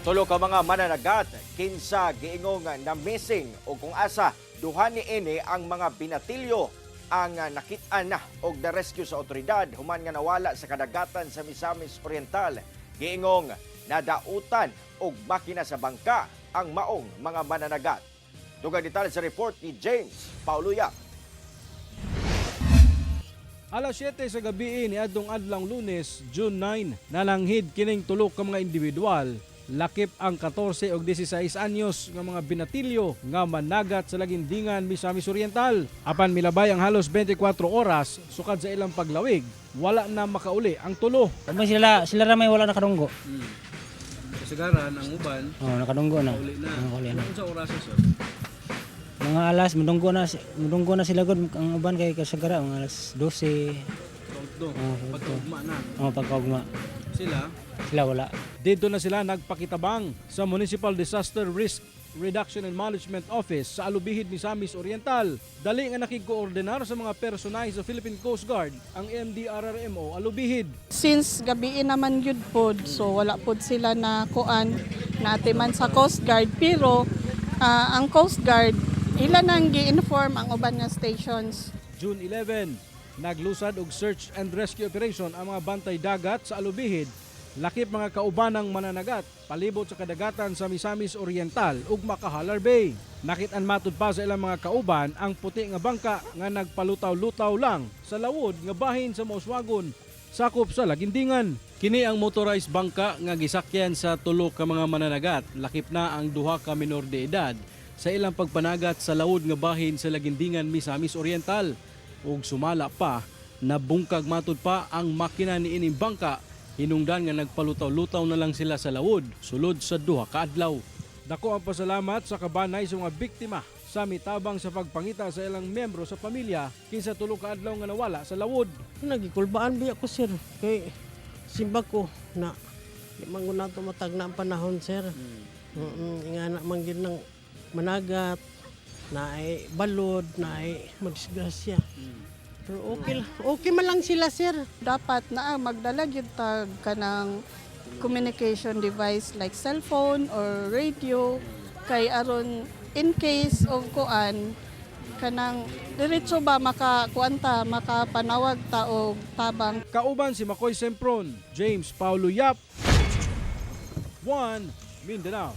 Tulo ka mga mananagat kinsa giingong na missing o kung asa duha ni ini ang mga binatilyo ang nakit-an na og na-rescue sa otoridad human nga nawala sa kadagatan sa Misamis Oriental. Giingong nadautan og makina sa bangka ang maong mga mananagat. Dugang detalye sa report ni James Paulo Yap. Alas 7 sa gabi ni adtong adlawng Lunes, June 9, nalanghid kining tulo ka mga individual, lakip ang 14 og 16 anyos nga mga binatilyo nga managat sa Lagindingan, Misamis Oriental. Apan milabay ang halos 24 oras sukad sa ilang paglawig, wala na makauli ang tulo. Kung sila, sila ra may wala nakadunggo. Kasagaran ang uban, Oh, nakadunggo na. uli na. Nakauli na. Sa oras, sir? Mga alas mudunggo na sila gud ang uban kay kasagara mga alas 12. Kaugto. Oh, Pagkaugma na. Oh, pagkaugma. Sila? Sila wala. Dito na sila nagpakitabang sa Municipal Disaster Risk Reduction and Management Office sa Alubijid, Misamis Oriental. Dali nga nakikoordinar sa mga personahe sa Philippine Coast Guard ang MDRRMO Alubijid. Since gabi naman gyud pod, so wala pod sila na kuan na atiman sa Coast Guard, pero ang Coast Guard ila nang gi-inform ang uban nga stations. June 11, naglusad og search and rescue operation ang mga bantay dagat sa Alubijid, lakip mga kaubanang mananagat palibot sa kadagatan sa Misamis Oriental ug Macajalar Bay. Nakit-an matud pa sa ilang mga kauban ang puti nga bangka nga nagpalutaw-lutaw lang sa lawod nga bahin sa Mauswagon, sakop sa Lagindingan. Kini ang motorized bangka nga gisakyan sa tulo ka mga mananagat, lakip na ang duha ka minor de edad, sa ilang pagpanagat sa lawod nga bahin sa Lagindingan, Misamis Oriental. Ug sumala pa, nabungkag matud pa ang makina ni ining bangka hinungdan nga nagpalutaw-lutaw na lang sila sa lawod sulod sa duha ka adlaw. Dako ang pasalamat sa kabanay sa mga biktima sa mitabang sa pagpangita sa ilang miyembro sa pamilya kinsa tulo ka adlaw nga nawala sa lawod. Nagikulbaan biya ko, sir, kay simba ko na di man gud nato matag na ang panahon, sir. Nga na man gyud ng managat na ay balod na ay madisgrasya. Pero okay, okay man lang sila, sir. Dapat na magdala gyud tag kanang communication device like cellphone or radio kay aron in case of kuan kanang diretso ba maka kuan ta, makapanawag ta og tabang. Kauban si Makoy Sempron, James Paulo Yap, 1 Mindanao.